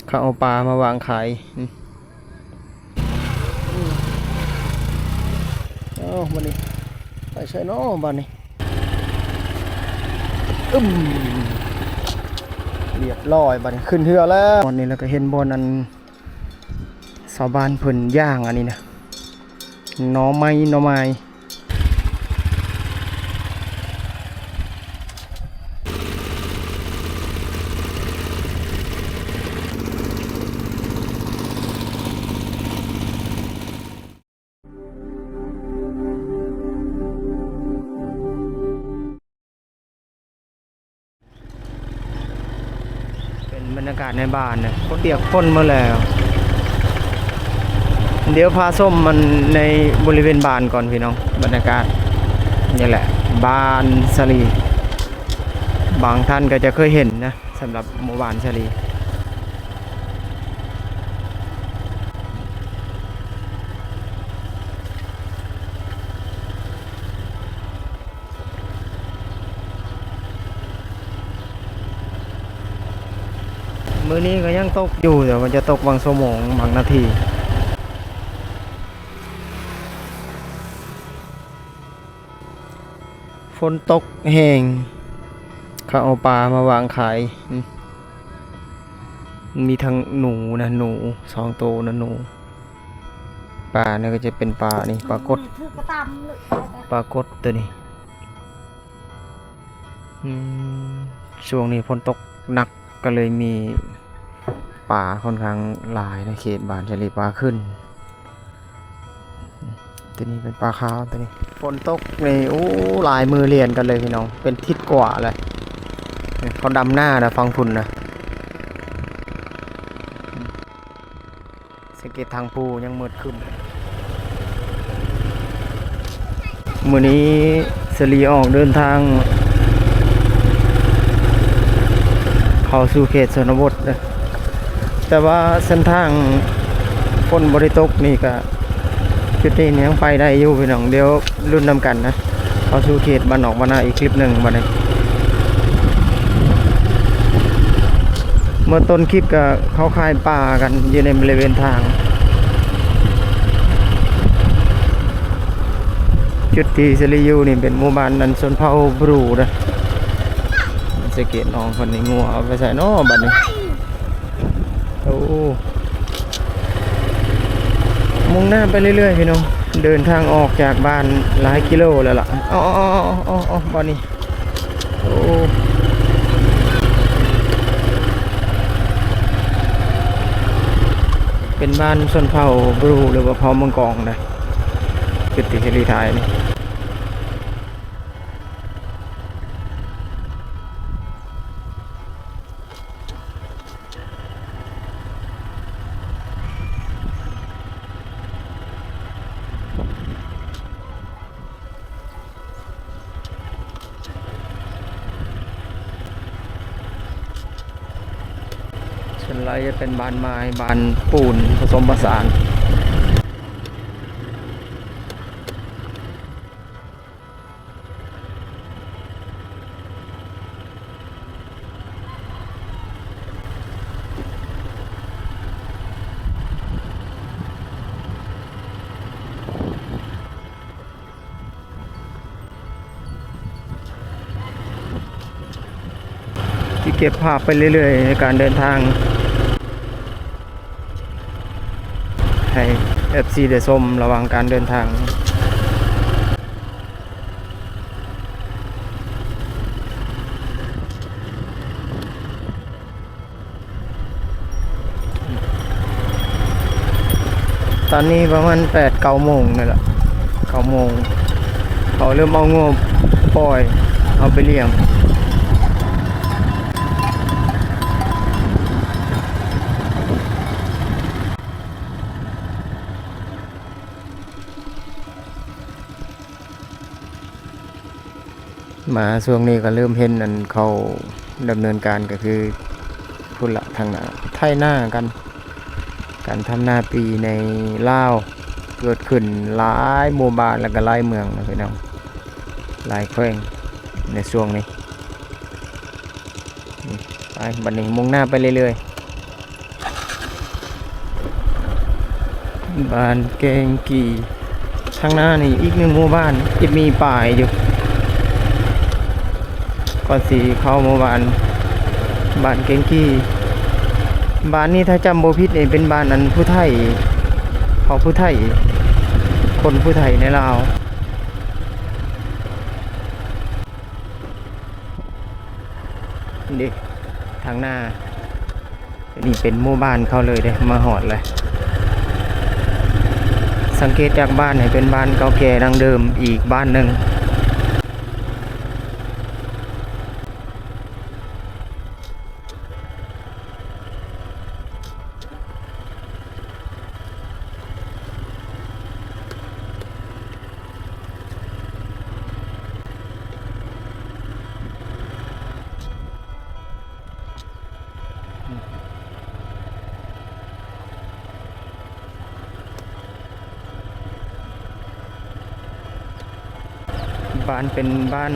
ເຂົາເອົາປາມາວາງຂາຍ. ເອົ້າ ບາດນີ້ໄປໃສເນາະບາດນີ້? ອຶມ ລຽບຮ້ອຍ ບາດນີ້ຂຶ້ນເຮືອແລ້ວ. ບ່ອນນີ້ແລ້ວກໍເຫັນບ່ອນອັນ ຊາວບ້ານເພິ່ນຍ່າງອັນນີ້ນະ ໜໍ່ໄມ້ ໜໍ່ໄມ້. ເປັນບັນຍາກາດໃນບ້ານນະ ຄົນປຽກຝົນໝົດແລ້ວ. ດຽວພາຊົມມັນໃນບໍລິເວນບ້ານກ່ອນພີ່ນ້ອງ. ບັນຍາກາດນີ້ແຫຼະ ບ້ານສາລີ ບາງທ່ານກໍຈະເຄີຍເຫັນນະ ສຳລັບໝູ່ບ້ານສາລີ. ມື້ນີ້ກໍຍັງຕົກຢູ່ ແຕ່ວ່າຈະຕົກບາງຊົ່ວໂມງ ບາງນາທີ. ຝົນຕົກແຮງ ເຂົາເອົາປາມາວາງຂາຍ. ອືມ ມີທັງໜູນະ ໜູສອງໂຕນະ ໜູ. ປານີ້ກໍຈະເປັນປານີ້ ປາກົດ ປາກົດຕົວນີ້. ອືມ ຊ່ວງນີ້ຝົນຕົກໜັກ ກໍເລີຍມີປາຂ້ອນຂ້າງຫຼາຍໃນເຂດບ້ານຊະລີ ປາຂຶ້ນ. ຕົວນີ້ເປັນປາຂາວຕົວນີ້. ຝົນຕົກນີ້ ໂອ້ ຫຼາຍມື້ລຽນກັນເລີຍພີ່ນ້ອງ ເປັນທິດກວ່າແລ້ວ. ເຂົາດຳນາແລ້ວຝັ່ງພຸ້ນນະ. ສັງເກດທາງພູຍັງມືດຄຶ້ມ. ມື້ນີ້ສາລີອອກເດີນທາງເຂົ້າສູ່ເຂດຊົນນະບົດເດີ ແຕ່ວ່າເສັ້ນທາງຝົນບໍ່ໄດ້ຕົກນີ້ກະ ຈຸດນີ້ຍັງໄປໄດ້ຢູ່ພີ່ນ້ອງ. ດຽວ ລຸ້ນນຳກັນນະ ເຂົ້າສູ່ເຂດບ້ານນອກບ້ານນາອີກຄລິບໜຶ່ງບາດນີ້. ເມື່ອຕົ້ນຄລິບກໍເຂົາຂາຍປາກັນຢູ່ໃນບໍລິເວນທາງ. ຈຸດທີ່ສາລີຢູ່ນີ້ເປັນໝູ່ບ້ານອັນຊົນເຜົ່າບຣູເດີ. ສັງເກດນ້ອງເພິ່ນນີ້ ງົວເອົາໄປໃສເນາະບາດນີ້? ໂອ້ ມຸ່ງໜ້າໄປເລື້ອຍໆ ພີ່ນ້ອງ ເດີນທາງອອກຈາກບ້ານຫຼາຍກິໂລແລ້ວລະ. ເອົາໆໆໆໆ ບ່ອນນີ້ ໂອ້ ເປັນບ້ານຊົນເຜົ່າບຣູ ຫຼືວ່າເຜົ່າມັງກອງນະ ຈຸດທີ່ສາລີຖ່າຍນີ້. ສ່ວນຫຼາຍຈະເປັນບ້ານໄມ້ ບ້ານປູນ ປະສົມປະສານ. ທີ່ເກັບພາບໄປເລື້ອຍໆ ໃນການເດີນທາງ ໃຫ້ເອັຟຊີໄດ້ຊົມລະຫວ່າງການເດີນທາງ. ຕອນນີ້ປະມານແປດເກົ້າໂມງນີ້ແຫຼະ ເກົ້າໂມງ ເຂົາເລີ່ມເອົາງົວປ່ອຍ ເອົາໄປລ້ຽງ. ມາຊ່ວງນີ້ກໍເລີ່ມເຫັນອັນເຂົາດຳເນີນການ ກໍຄືພຸ້ນລະ ທາງໜ້າໄຖນາກັນ. ການທຳນາປີໃນລາວເກີດຂຶ້ນຫຼາຍໝູ່ບ້ານ ແລ້ວກໍຫຼາຍເມືອງນະພີ່ນ້ອງ ຫຼາຍແຂວງໃນຊ່ວງນີ້. ໄປ ບັດນີ້ມຸ່ງໜ້າໄປເລື້ອຍໆ. ບ້ານແກ້ງກີ່. ທາງໜ້ານີ້ອີກໜຶ່ງໝູ່ບ້ານ ຈະມີປ້າຍຢູ່ ກ່ອນຊິເຂົ້າໝູ່ບ້ານ ບ້ານແກ້ງກີ່. ບ້ານນີ້ຖ້າຈຳບໍ່ຜິດນີ້ເປັນບ້ານອັນຜູ້ໄທ ເຜົ່າຜູ້ໄທ ຄົນຜູ້ໄທໃນລາວ. ນີ້ເດ້ ທາງໜ້າ ນີ້ເປັນໝູ່ບ້ານເຂົາເລີຍເດ້ ມາຮອດແລ້ວ. ສັງເກດຈາກບ້ານນີ້ເປັນບ້ານເກົ່າແກ່ດັ້ງເດີມອີກບ້ານໜຶ່ງ. ບ້ານເປັນບ້ານ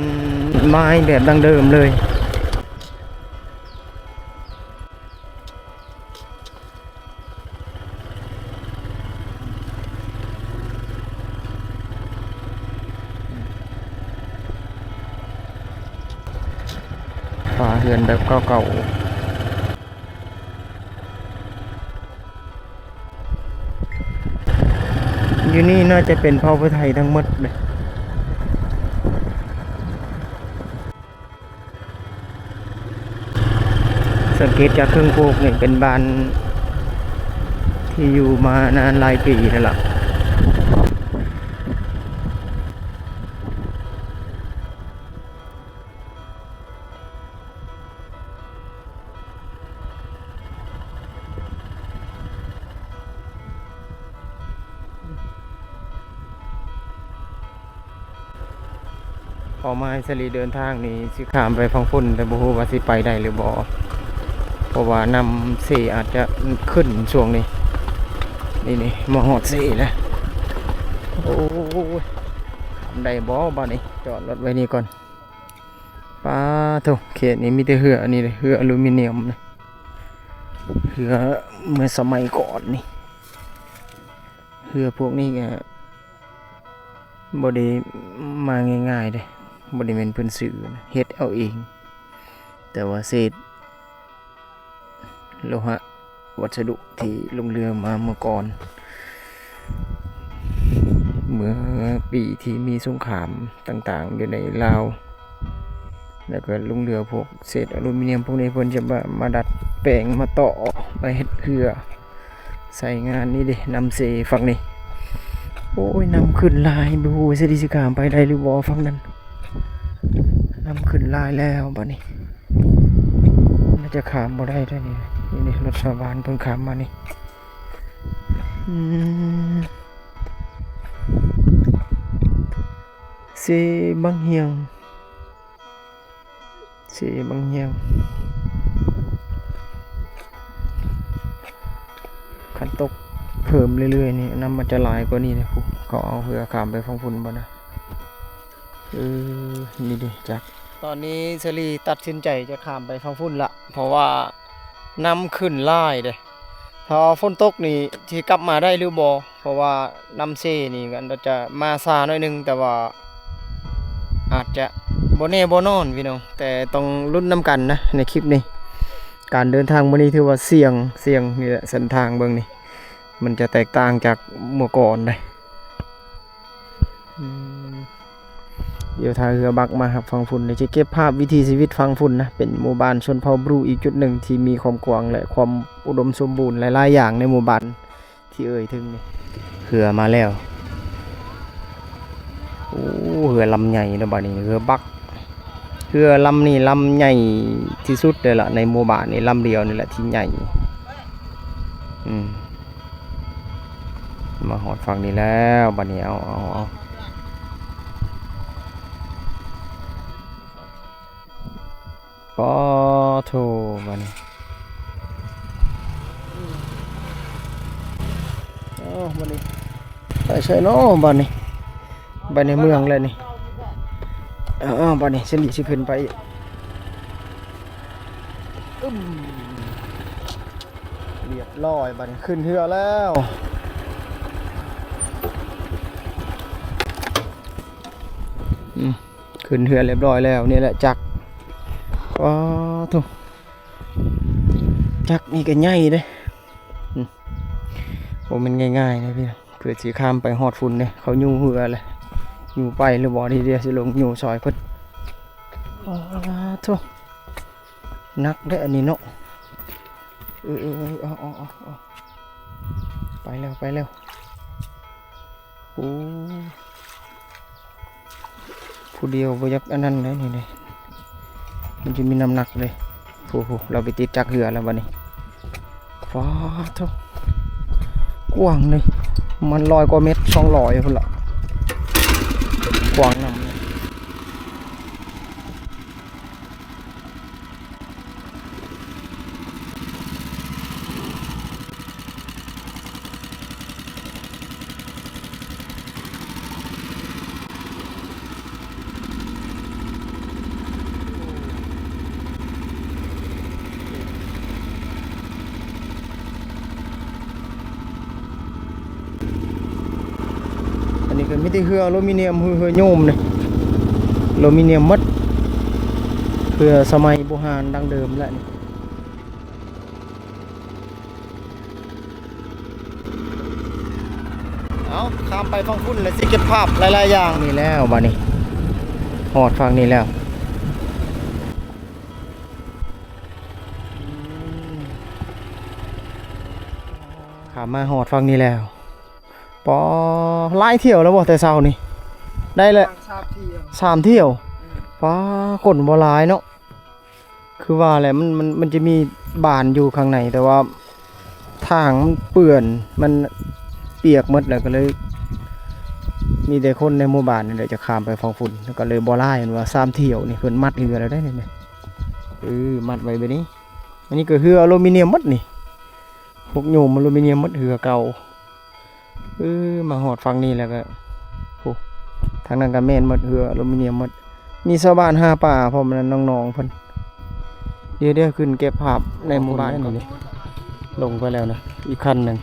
ໄມ້ແບບດັ້ງເດີມເລີຍ. ຝາເຮືອນແບບເກົ່າໆ. ຢູ່ນີ້ໜ້າຈະເປັນເຜົ່າຜູ້ໄທທັງໝົດເດ. ສັງເກດຈາກເຄິ່ງໂຄກນີ້ເປັນບ້ານທີ່ຢູ່ມານານຫຼາຍປີແລ້ວລະ. ເປົ້າໝາຍສາລີເດີນທາງນີ້ຊິຂ້າມໄປຝັ່ງພຸ້ນ ແຕ່ບໍ່ຮູ້ວ່າຊິໄປໄດ້ຫຼືບໍ່ ເພາະວ່ານ້ຳເຊອາດຈະຂຶ້ນຊ່ວງນີ້. ນີ້ໆ ມາຮອດເຊແລ້ວ. ໂອ້ຍ ຂ້າມໄດ້ບໍ່ບາດນີ້? ຈອດລົດໄວ້ນີ້ກ່ອນ. ປາໂທ້ ເຂດນີ້ມີແຕ່ເຮືອ ອັນນີ້ເດ້ ເຮືອອາລູມີນຽມ ເຮືອເມື່ອສະໄໝກ່ອນນີ້. ເຮືອພວກນີ້ກະບໍ່ໄດ້ມາງ່າຍໆເດ້ ບໍ່ໄດ້ແມ່ນເພິ່ນຊື້ນະ ເຮັດເອົາເອງ ແຕ່ວ່າເສດ ໂລຫະວັດສະດຸທີ່ລົງເຮືອມາເມື່ອກ່ອນ ເມື່ອປີທີ່ມີສົງຄາມຕ່າງໆຢູ່ໃນລາວ ແລ້ວກໍລົງເຮືອພວກເສດອາລູມີນຽມພວກນີ້ ເພິ່ນຈະມາ ມາດັດແປງ ມາຕໍ່ ມາເຮັດເຮືອໃຊ້ງານ. ນີ້ເດ້ ນ້ຳເຊຝັ່ງນີ້ ໂອ້ຍ ນ້ຳຂຶ້ນຫຼາຍ ບໍ່ຮູ້ວ່າຊິໄດ້ ຊິຂ້າມໄປໄດ້ຫຼືບໍ່ຝັ່ງນັ້ນ. ນ້ຳຂຶ້ນຫຼາຍແລ້ວບາດນີ້ ໜ້າຈະຂ້າມບໍ່ໄດ້ແລ້ວນີ້. ນີ້ ນີ້ລົດຊາວບ້ານເພິ່ນຂ້າມມານີ້. ອືມ ເຊບັ້ງຮຽງ ເຊບັ້ງຮຽງ. ຄັນຕົກເພີ່ມເລື້ອຍໆນີ້ ນ້ຳມັນຈະຫຼາຍກວ່ານີ້ເດ້. ຜູ້ ເຂົາເອົາເຮືອຂ້າມໄປຝັ່ງພຸ້ນບໍ່ນະ? ເອີ ນີ້ເດ້ຈັກ. ຕອນນີ້ສາລີຕັດສິນໃຈຈະຂ້າມໄປຝັ່ງພຸ້ນລະ ເພາະວ່ານ້ຳຂຶ້ນຫຼາຍເດ້. ຖ້າວ່າຝົນຕົກນີ້ຊິກັບມາໄດ້ຫຼືບໍ່? ເພາະວ່ານ້ຳເຊນີ້ກໍຈະມາຊ້າໜ້ອຍໜຶ່ງ ແຕ່ວ່າອາດຈະບໍ່ແນ່ບໍ່ນອນພີ່ນ້ອງ ແຕ່ຕ້ອງລຸ້ນນຳກັນນະໃນຄລິບນີ້. ການເດີນທາງມື້ນີ້ຖືວ່າສ່ຽງ ສ່ຽງ. ນີ້ແຫຼະເສັ້ນທາງເບິ່ງນີ້ ມັນຈະແຕກຕ່າງຈາກເມື່ອກ່ອນເດ້. ອືມ ດຽວຖ້າເຮືອບັກມາຮັບຝັ່ງພຸ້ນ ດຽວຈະເກັບພາບວິຖີຊີວິດຝັ່ງພຸ້ນນະ. ເປັນໝູ່ບ້ານຊົນເຜົ່າບຣູອີກຈຸດໜຶ່ງທີ່ມີຄວາມກວ້າງ ແລະ ຄວາມອຸດົມສົມບູນຫຼາຍໆຢ່າງໃນໝູ່ບ້ານທີ່ເອີ່ຍເຖິງນີ້. ເຮືອມາແລ້ວ. ໂອ້ ເຮືອລຳໃຫຍ່ເນາະບາດນີ້ ເຮືອບັກ. ເຮືອລຳນີ້ລຳໃຫຍ່ທີ່ສຸດເລີຍລະ ໃນໝູ່ບ້ານນີ້ ລຳດຽວນີ້ແຫຼະທີ່ໃຫຍ່. ອືມ ມາຮອດຝັ່ງນີ້ແລ້ວບາດນີ້. ເອົາ ເອົາ ເອົາ ປາໂທ້ ບາດນີ້. ເອົາ ບາດນີ້ ໄປໃສເນາະບາດນີ້? ໄປໃນເມືອງແລ້ວນີ້. ເອົາ ເອົາ ບາດນີ້ ສາລີຊິຂຶ້ນໄປອີກ. ອຶມ ລຽບຮ້ອຍ ບາດນີ້ຂຶ້ນເຮືອແລ້ວ. ຂຶ້ນເຮືອນລຽບຮ້ອຍແລ້ວ. ນີ້ແຫຼະຈັກ. ປາໂທ້ ຈັກນີ້ກໍໃຫຍ່ເດ້. ອືມ ບໍ່ແມ່ນງ່າຍໆນະພີ່ນ້ອງ ເພື່ອຊິຂ້າມໄປຮອດພຸ້ນເດ້. ເຂົາຍູ້ເຮືອແຫຼະ ຍູ້ໄປຫຼືບໍ່ ດຽວຊິລົງຍູ້ຊ່ອຍເພິ່ນ. ປາໂທ້ ໜັກເດ້ອັນນີ້ເນາະ. ເອີໆໆ ເອົາໆໆ ໄປແລ້ວ ໄປແລ້ວ. ໂອ້ ຜູ້ດຽວບໍ່ຢາກອັນນັ້ນເດ້ນີ້ເດ້ ມັນຈະມີນ້ຳໜັກເດ້. ໂອ້ໂຫ ລາວໄປຕິດຈັກເຮືອແລ້ວບັດນີ້. ປາໂທ້ ກວ້າງເດ້ ມັນຮ້ອຍກວ່າເມັດ ສອງຮ້ອຍພຸ້ນລະ ກວ້າງນຳ. ອັນນີ້ກໍມີແຕ່ເຮືອອາລູມີນຽມ ເຮືອ ເຮືອໂຍມນີ້ ອາລູມີນຽມໝົດ ເຮືອສະໄໝບູຮານດັ້ງເດີມແຫຼະນີ້. ເອົາ ຂ້າມໄປຝັ່ງພຸ້ນແລ້ວຊິເກັບພາບຫຼາຍໆຢ່າງ. ນີ້ແລ້ວບັດນີ້ ຮອດຝັ່ງນີ້ແລ້ວ. ຂ້າມມາຮອດຝັ່ງນີ້ແລ້ວ. ປາ ຫຼາຍຖ້ຽວແລ້ວບໍ່ ແຕ່ເຊົ້ານີ້? ໄດ້ແຫຼະ ສາມຖ້ຽວ ສາມຖ້ຽວ. ອືມ ປາ ຄົນບໍ່ຫຼາຍເນາະ. ຄືວ່າແຫຼະ ມັນ ມັນ ມັນຈະມີບ້ານຢູ່ຂ້າງໃນ ແຕ່ວ່າທາງມັນເປື້ອນ ມັນປຽກໝົດແລ້ວ ກໍເລີຍມີແຕ່ຄົນໃນໝູ່ບ້ານນີ້ແຫຼະຈະຂ້າມໄປຝັ່ງພຸ້ນ ກໍເລີຍບໍ່ຫຼາຍ. ເຫັນວ່າສາມຖ້ຽວນີ້ ເພິ່ນມັດເຮືອແລ້ວໄດ໋ນີ້. ເອີ ມັດໄວ້ແບບນີ້. ອັນນີ້ກໍເຮືອອາລູມີນຽມໝົດນີ້ ພວກໂຍມອາລູມີນຽມໝົດ ເຮືອເກົ່າ. ເອີ ມາຮອດຝັ່ງນີ້ແລ້ວກໍ ໂອ້ ທາງນັ້ນກໍແມ່ນໝົດ ເຮືອອາລູມີນຽມໝົດ. ມີຊາວບ້ານຫາປາພ້ອມ ນັ້ນນ້ອງໆເພິ່ນ. ດຽວໆ ຂຶ້ນເກັບພາບໃນໝູ່ບ້ານກ່ອນ. ລົງໄປແລ້ວນະ ອີກຄັນໜຶ່ງ.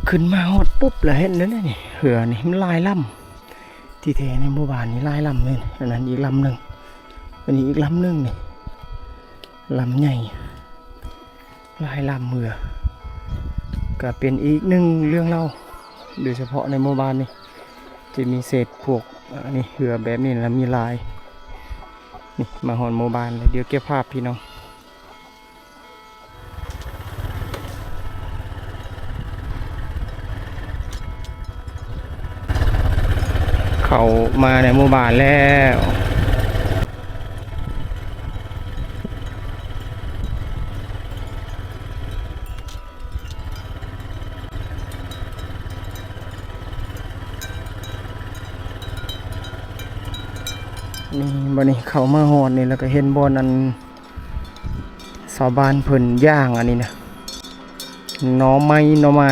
ຂຶ້ນມາຮອດປຸບລະເຫັນແລ້ວນີ້ ເຮືອນີ້ມັນຫຼາຍລຳ. ທີ່ແທ້ໃນໝູ່ບ້ານນີ້ຫຼາຍລຳເລີຍ. ອັນນັ້ນອີກລຳໜຶ່ງ ອັນນີ້ອີກລຳໜຶ່ງນີ້ ລຳໃຫຍ່ ຫຼາຍລຳເຮືອ. ກະເປັນອີກໜຶ່ງເລື່ອງເລົ່າ ໂດຍສະເພາະໃນໝູ່ບ້ານນີ້ ຈະມີເສດພວກ ອັນນີ້ ເຮືອແບບນີ້ລະມີຫຼາຍ. ນີ້ ມາຮອດໝູ່ບ້ານແລ້ວ ດຽວເກັບພາບພີ່ນ້ອງ. ເຂົ້າມາໃນໝູ່ບ້ານແລ້ວ. ນີ້ ບັດນີ້ເຂົ້າມາຮອດນີ້ ແລ້ວກໍເຫັນບ່ອນອັນ ຊາວບ້ານເພິ່ນຍ່າງອັນນີ້ນະ ໜໍ່ໄມ້ ໜໍ່ໄມ້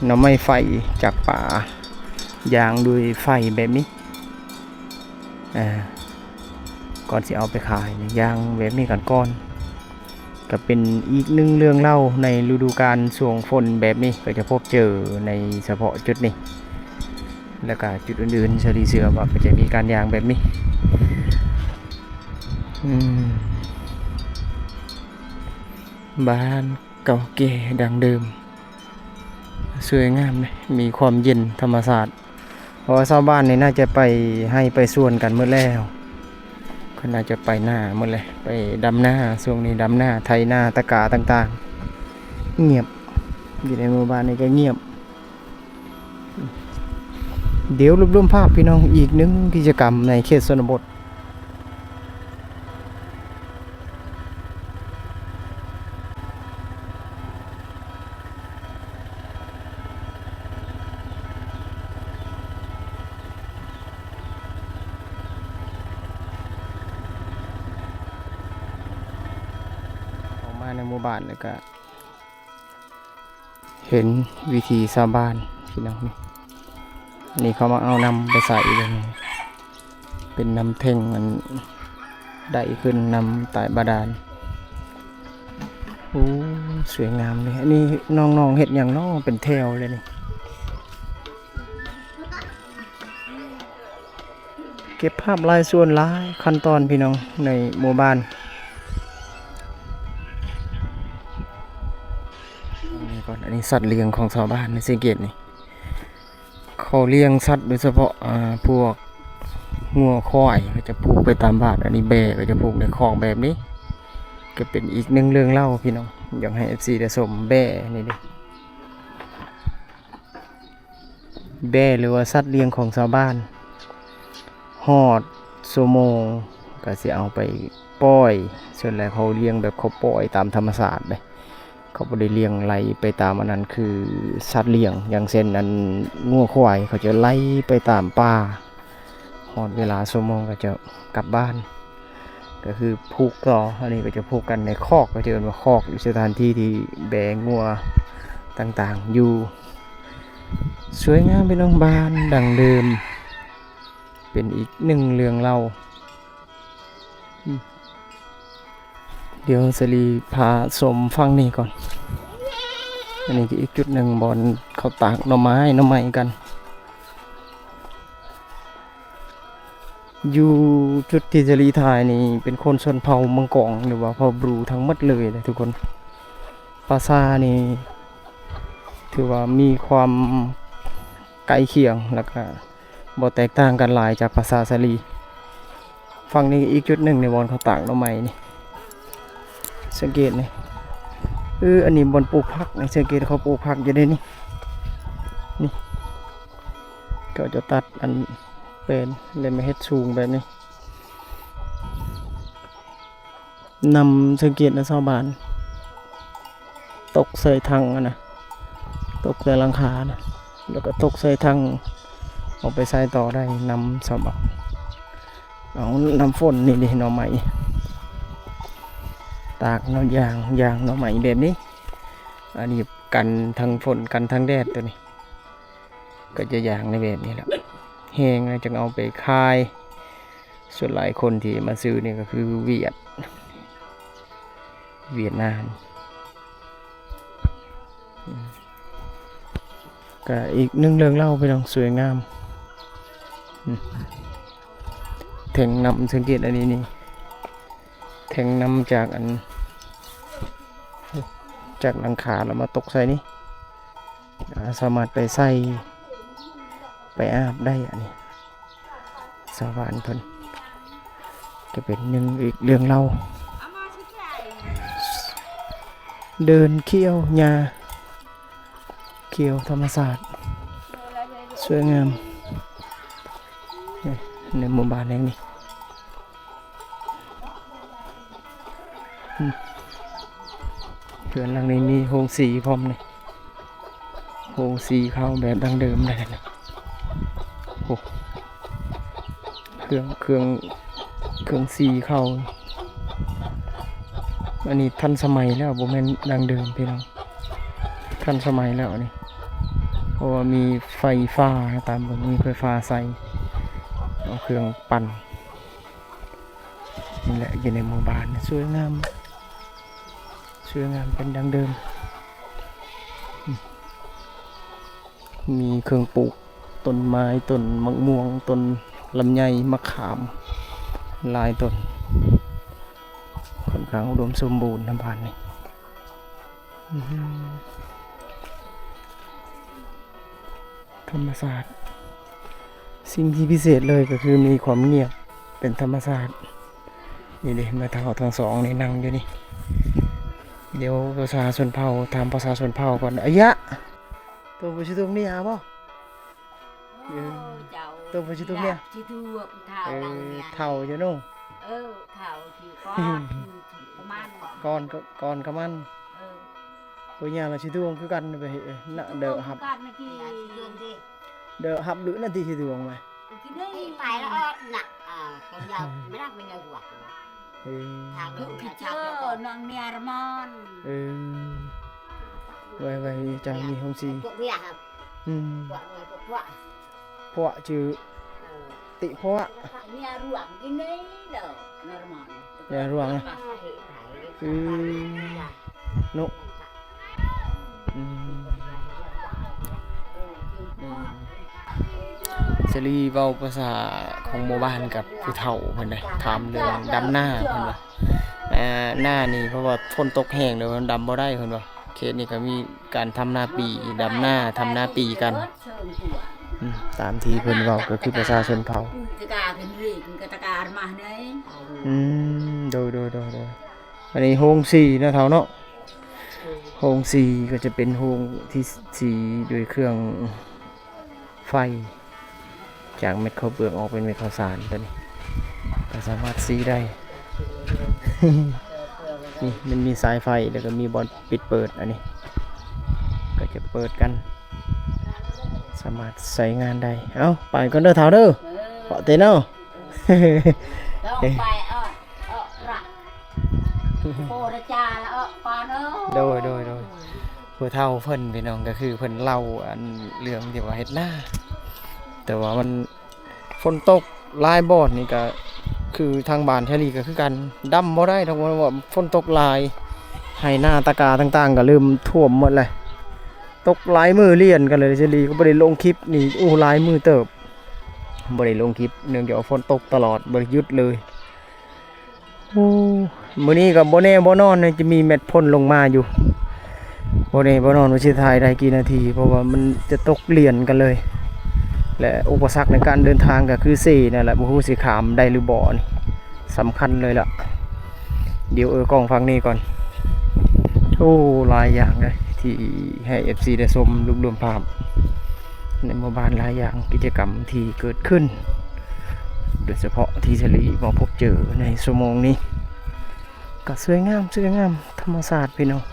ໜໍ່ໄມ້ໄຟຈາກປ່າ ຍ່າງດ້ວຍໄຟແບບນີ້. ອ່າ ກ່ອນຊິເອົາໄປຂາຍ ຍ່າງແບບນີ້ກັນກ່ອນ. ກໍເປັນອີກໜຶ່ງເລື່ອງເລົ່າໃນລະດູການຊ່ວງຝົນແບບນີ້ ກໍຈະພົບເຈີໃນສະເພາະຈຸດນີ້ ແລ້ວກໍຈຸດອື່ນໆ ເຊີລີເຊື່ອວ່າກໍຈະມີການຍ່າງແບບນີ້. ອືມ ບ້ານເກົ່າແກ່ດັ້ງເດີມ ສວຍງາມເດ້ ມີຄວາມເຢັນທຳມະຊາດ. ເພາະວ່າຊາວບ້ານນີ້ໜ້າຈະໄປໄຮ່ໄປສວນກັນໝົດແລ້ວ ເພິ່ນໜ້າຈະໄປນາໝົດແລ້ວ ໄປດຳນາ. ຊ່ວງນີ້ດຳນາ ໄຖນາ ຕະກາຕ່າງໆ ງຽບ. ຢູ່ໃນໝູ່ບ້ານນີ້ກໍງຽບ. ດຽວລວບລວມພາບພີ່ນ້ອງ ອີກໜຶ່ງກິດຈະກຳໃນເຂດຊົນນະບົດ. ເຂົ້າມາໃນໝູ່ບ້ານແລ້ວກະ ເຫັນວິຖີຊາວບ້ານພີ່ນ້ອງ. ນີ້ ນີ້ເຂົາມາເອົານ້ຳໄປໃສ່ເບິ່ງ ເປັນນ້ຳເທັງ ອັນ ໄດ້ຂຶ້ນນ້ຳໃຕ້ບາດານ. ໂອ້ ສວຍງາມເລີຍ. ອັນນີ້ນ້ອງໆເຮັດຫຍັງເນາະ ເປັນແຖວເລີຍນີ້. ເກັບພາບຫຼາຍສ່ວນຫຼາຍຂັ້ນຕອນພີ່ນ້ອງໃນໝູ່ບ້ານ. ນີ້ກ່ອນ ອັນນີ້ສັດລ້ຽງຂອງຊາວບ້ານໃນເຊເກດນີ້. ເຂົາລ້ຽງສັດໂດຍສະເພາະ ອ່າ ພວກງົວຄວາຍ ເຂົາຈະຜູກໄປຕາມບ້ານ. ອັນນີ້ແບ້ ເຂົາຈະຜູກໃນຄອກແບບນີ້ ກໍເປັນອີກໜຶ່ງເລື່ອງເລົ່າພີ່ນ້ອງ ຢາກໃຫ້ເອັຟຊີໄດ້ຊົມແບ້ນີ້ເດ້. ແບ້ ຫຼືວ່າສັດລ້ຽງຂອງຊາວບ້ານ ຮອດຊົ່ວໂມງກໍຊິເອົາໄປປ່ອຍ. ສ່ວນຫຼາຍເຂົາລ້ຽງແບບເຂົາປ່ອຍຕາມທຳມະຊາດເດ້ ເຂົາບໍ່ໄດ້ລ້ຽງໄລ່ໄປຕາມອັນນັ້ນ ຄືສັດລ້ຽງ ຢ່າງເຊັ່ນ ອັນງົວຄວາຍ ເຂົາຈະໄລ່ໄປຕາມປ່າ ຮອດເວລາຊົ່ວໂມງກໍຈະກັບບ້ານ ກໍຄືຜູກຕໍ່. ອັນນີ້ກໍຈະຜູກກັນໃນຄອກ ກໍຈະເອີ້ນວ່າຄອກ ຢູ່ສະຖານທີ່ທີ່ແບ້ງົວຕ່າງໆຢູ່. ສວຍງາມພີ່ນ້ອງ ບ້ານດັ້ງເດີມ ເປັນອີກໜຶ່ງເລື່ອງເລົ່າ. ດຽວສາລີພາຊົມຝັ່ງນີ້ກ່ອນ. ອັນນີ້ກໍອີກຈຸດໜຶ່ງບ່ອນເຂົາຕາກໜໍ່ໄມ້ ໜໍ່ໄມ້ກັນ. ຢູ່ຈຸດທີ່ສາລີຖ່າຍນີ້ເປັນຄົນຊົນເຜົ່າມັງກອງ ຫຼືວ່າເຜົ່າບຣູທັງໝົດເລີຍເດ້ທຸກຄົນ. ພາສານີ້ຖືວ່າມີຄວາມໃກ້ຄຽງ ແລ້ວກະບໍ່ແຕກຕ່າງກັນຫຼາຍຈາກພາສາສາລີ. ຝັ່ງນີ້ອີກຈຸດໜຶ່ງໃນບ່ອນເຂົາຕາກໜໍ່ໄມ້ນີ້ ສັງເກດນີ້. ເອີ ອັນນີ້ບ່ອນປູກຜັກນີ້ ສັງເກດເຂົາປູກຜັກຢູ່ເດ້ນີ້ ນີ້ ເຂົາຈະຕັດອັນແປນ ແລ້ວມາເຮັດສູງແບບນີ້. ນຳ ສັງເກດນະຊາວບ້ານ ຕົກໃສ່ຖັງຫັ້ນນະ ຕົກໃສ່ຫຼັງຄານະ ແລ້ວກໍຕົກໃສ່ຖັງ ເອົາໄປໃສ່ຕໍ່ໄດ້ນຳຊາວບ້ານ. ເອົາ ນຳຝົນນີ້ເດ້ ໜໍ່ໄມ້ ຕາກເນາະ ຢ່າງ ຢ່າງໜໍ່ໄມ້ແບບນີ້. ອັນນີ້ກັນທັງຝົນ ກັນທັງແດດ ໂຕນີ້ ກໍຈະຢ່າງໃນແບບນີ້ແຫຼະ ແຫ້ງແລ້ວຈຶ່ງເອົາໄປຂາຍ. ສ່ວນຫຼາຍຄົນທີ່ມາຊື້ນີ້ກໍຄືຫວຽດ ຫວຽດນາມ. ອືມ ກໍອີກໜຶ່ງເລື່ອງເລົ່າພີ່ນ້ອງ ສວຍງາມ. ອືມ ແທ່ງນ້ຳ ສັງເກດອັນນີ້ນີ້ ແທ່ງນ້ຳຈາກອັນ ຈາກຫຼັງຄາແລ້ວມາຕົກໃສ່ນີ້ ອ່າ ສາມາດໄປໃສ່ ໄປອາບໄດ້. ອັນນີ້ຊາວບ້ານເພິ່ນ ຈະເປັນໜຶ່ງອີກເລື່ອງເລົ່າ. ເດີນຂຽວຫຍ້າ ຂຽວທຳມະຊາດ ສວຍງາມ ເອີ ໃນໝູ່ບ້ານແຫ່ງນີ້. ອືມ ເຮືອນຫຼັງນີ້ມີໂຮງສີພ້ອມນີ້ ໂຮງສີເຂົ້າແບບດັ້ງເດີມໄດ້ນະ. ໂອ້ ເຄື່ອງ ເຄື່ອງ ເຄື່ອງສີເຂົ້າ ອັນນີ້ທັນສະໄໝແລ້ວ ບໍ່ແມ່ນດັ້ງເດີມພີ່ນ້ອງ ທັນສະໄໝແລ້ວອັນນີ້ ເພາະວ່າມີໄຟຟ້າ ຕາມເບິ່ງມີໄຟຟ້າໃສ່ ເອົາເຄື່ອງປັ່ນ. ນີ້ແຫຼະ ຢູ່ໃນໝູ່ບ້ານ ສວຍງາມ ສວຍງາມເປັນດັ່ງເດີມ. ມີເຄື່ອງປູກ ຕົ້ນໄມ້ ຕົ້ນໝາກມ່ວງ ຕົ້ນລຳໄຍ ໝາກຂາມ ຫຼາຍຕົ້ນ ຄ່ອນຂ້າງອຸດົມສົມບູນນຳບ້ານນີ້. ທຳມະຊາດ ສິ່ງທີ່ພິເສດເລີຍກໍຄືມີຄວາມງຽບເປັນທຳມະຊາດ. ນີ້ເດ້ ແມ່ເຖົ້າທັງສອງນີ້ນັ່ງຢູ່ນີ້. ດຽວປະຊາຊົນເຜົ່າ ຖາມປະຊາຊົນເຜົ່າກ່ອນ. ອາຍະ ໂຕບໍ່ຊິທຸກນີ້ຫາບໍ່? ເອີ ເຈົ້າ ໂຕບໍ່ຊິທຸກນີ້ ຊິທຸກເຖົ້າ ເອີ ເຖົ້າຢູ່ເນາະ. ເອີ ເຖົ້າທີ່ກອນ ປະມານ ກ່ອນ ກ່ອນກະມັນ. ເອີ ໂອ້ຍ ຍາລະຊິດວງຄືກັນໄປເນາະ ເດີຮັບ ເດີຮັບຫຼືນະຕິຊິດວງໄປ ໄປແລ້ວນະ ອ່າ ຄົນຍາວ ເອີ ນາງເມຍອາຣມອນ ເອີ ໄວໆ ຈາງມີໂຮງສີ ພວກເມຍ ອືມ ພວກ ພວກ ພວກ ພວກ ຈື່ ເອີ ຕິພວກ ເມຍຫຼວງກິນນີ້ເດີ ເມຍຫຼວງນະ ອືມ ນຸ ອືມ ອືມ. ສາລີເວົ້າພາສາຂອງໝູ່ບ້ານກັບຜູ້ເຖົ້າເພິ່ນເດ້ ຖາມເລື່ອງດຳນາເພິ່ນວ່າ ອ່າ ນານີ້ເພາະວ່າຝົນຕົກແຮງແລ້ວມັນດຳບໍ່ໄດ້ເພິ່ນວ່າ ເຂດນີ້ກໍມີການທຳນາປີ ດຳນາ ທຳນາປີກັນ ອືມ ຕາມທີ່ເພິ່ນເວົ້າກໍຄືປະຊາຊົນເຜົ່າ ອືມ ໂດຍໆໆໆ ອັນນີ້ໂຮງສີເນາະເຖົ້າເນາະ ໂຮງສີກໍຈະເປັນໂຮງທີ່ສີດ້ວຍເຄື່ອງ ໄຟ ຈາກເມັດເຂົ້າເປືອກອອກເປັນເມັດເຂົ້າສານ ຕົວນີ້ກໍສາມາດສີໄດ້ ນີ້ມັນມີສາຍໄຟ ແລ້ວກໍມີບ່ອນປິດເປີດ ອັນນີ້ກໍຈະເປີດກັນ ສາມາດໃຊ້ງານໄດ້. ເອົ້າ ໄປກ່ອນເດີເຖົ້າເດີ ເອີ ເພາະເຕເນາະ ເອີ ເອີ ໄປເອົາ ເອົາລະ ໂອລະຈາລະເອົາປາເນາະ ໂດຍໆໆ ຜູ້ເຖົ້າເພິ່ນ ພີ່ນ້ອງ ກໍຄືເພິ່ນເລົ່າອັນເລື່ອງທີ່ວ່າເຮັດນາ ແຕ່ວ່າມັນຝົນຕົກຫຼາຍບ່ອນນີ້ ກໍຄືທາງບ້ານແຖວນີ້ກໍຄືກັນ ດຳບໍ່ໄດ້ດອກ ເພາະວ່າຝົນຕົກຫຼາຍ ໄຮ່ນາຕາກາຕ່າງໆ ກໍເລີ່ມຖ້ວມໝົດແລ້ວ ຕົກຫຼາຍມື້ລຽນກັນເລີຍ ສາລີກໍບໍ່ໄດ້ລົງຄລິບນີ້ ໂອ້ ຫຼາຍມື້ເຕີບ ບໍ່ໄດ້ລົງຄລິບ ເນື່ອງຈາກວ່າຝົນຕົກຕະຫຼອດ ບໍ່ໄດ້ຢຸດເລີຍ. ໂອ້ ມື້ນີ້ກໍບໍ່ແນ່ບໍ່ນອນ ຈະມີເມັດຝົນລົງມາຢູ່ ບໍ່ແນ່ບໍ່ນອນວ່າຊິຖ່າຍໄດ້ກີ່ນາທີ ເພາະວ່າມັນຈະຕົກລຽນກັນເລີຍ ແລະ ອຸປະສັກໃນການເດີນທາງກໍຄືເຊນັ້ນແຫຼະ ບໍ່ຮູ້ຊິຂ້າມໄດ້ຫຼືບໍ່ ນີ້ສຳຄັນເລີຍລະ. ດຽວເອີກ້ອງຝັ່ງນີ້ກ່ອນ ໂອ້ ຫຼາຍຢ່າງເລີຍທີ່ໃຫ້ເອັຟຊີໄດ້ຊົມ ລວບລວມພາບໃນໝູ່ບ້ານ ຫຼາຍຢ່າງ ກິດຈະກຳທີ່ເກີດຂຶ້ນ ໂດຍສະເພາະທີ່ສາລີມາພົບເຈີໃນຊົ່ວໂມງນີ້ ກໍສວຍງາມ ສວຍງາມ ທຳມະຊາດພີ່ນ້ອງ.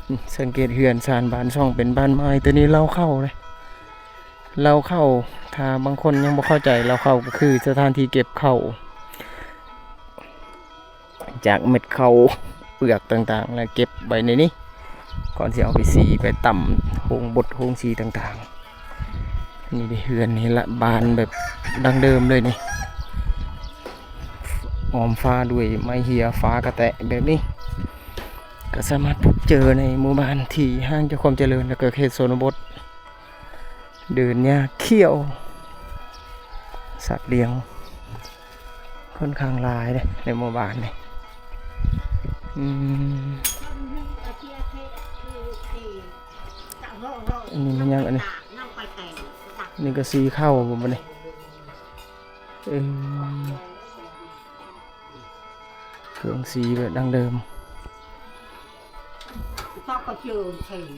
ອືມ ສັງເກດເຮືອນຊານບ້ານຊ່ອງເປັນບ້ານໄມ້ ຕົວນີ້ເລົ້າເຂົ້າເດ້ ເລົ້າເຂົ້າ ຖ້າບາງຄົນຍັງບໍ່ເຂົ້າໃຈ ເລົ້າເຂົ້າກໍຄືສະຖານທີ່ເກັບເຂົ້າ ຈາກເມັດເຂົ້າເປືອກຕ່າງໆ ແລ້ວເກັບໄວ້ໃນນີ້ ກ່ອນຊິເອົາໄປສີ ໄປຕຳໂຮງບົດໂຮງສີຕ່າງໆ. ນີ້ເດ້ເຮືອນນີ້ລະ ບ້ານແບບດັ້ງເດີມເລີຍນີ້ ອ້ອມຟ້າດ້ວຍໄມ້ເຮຍ ຝາກະແຕະແບບນີ້ ກໍສາມາດພົບເຈີໃນໝູ່ບ້ານທີ່ຫ່າງຈາກຄວາມຈະເລີນ ແລ້ວກໍເຂດຊົນນະບົດ. ເດີນຫຍ້າຂຽວ ສັດລ້ຽງຂ້ອນຂ້າງຫຼາຍເດ້ໃນໝູ່ບ້ານນີ້. ອືມ ອັນນີ້ມັນຫຍັງອັນນີ້? ນີ້ກໍສີເຂົ້າບໍ່ບັດນີ້? ເອີ ເຄື່ອງສີແບບດັ້ງເດີມ.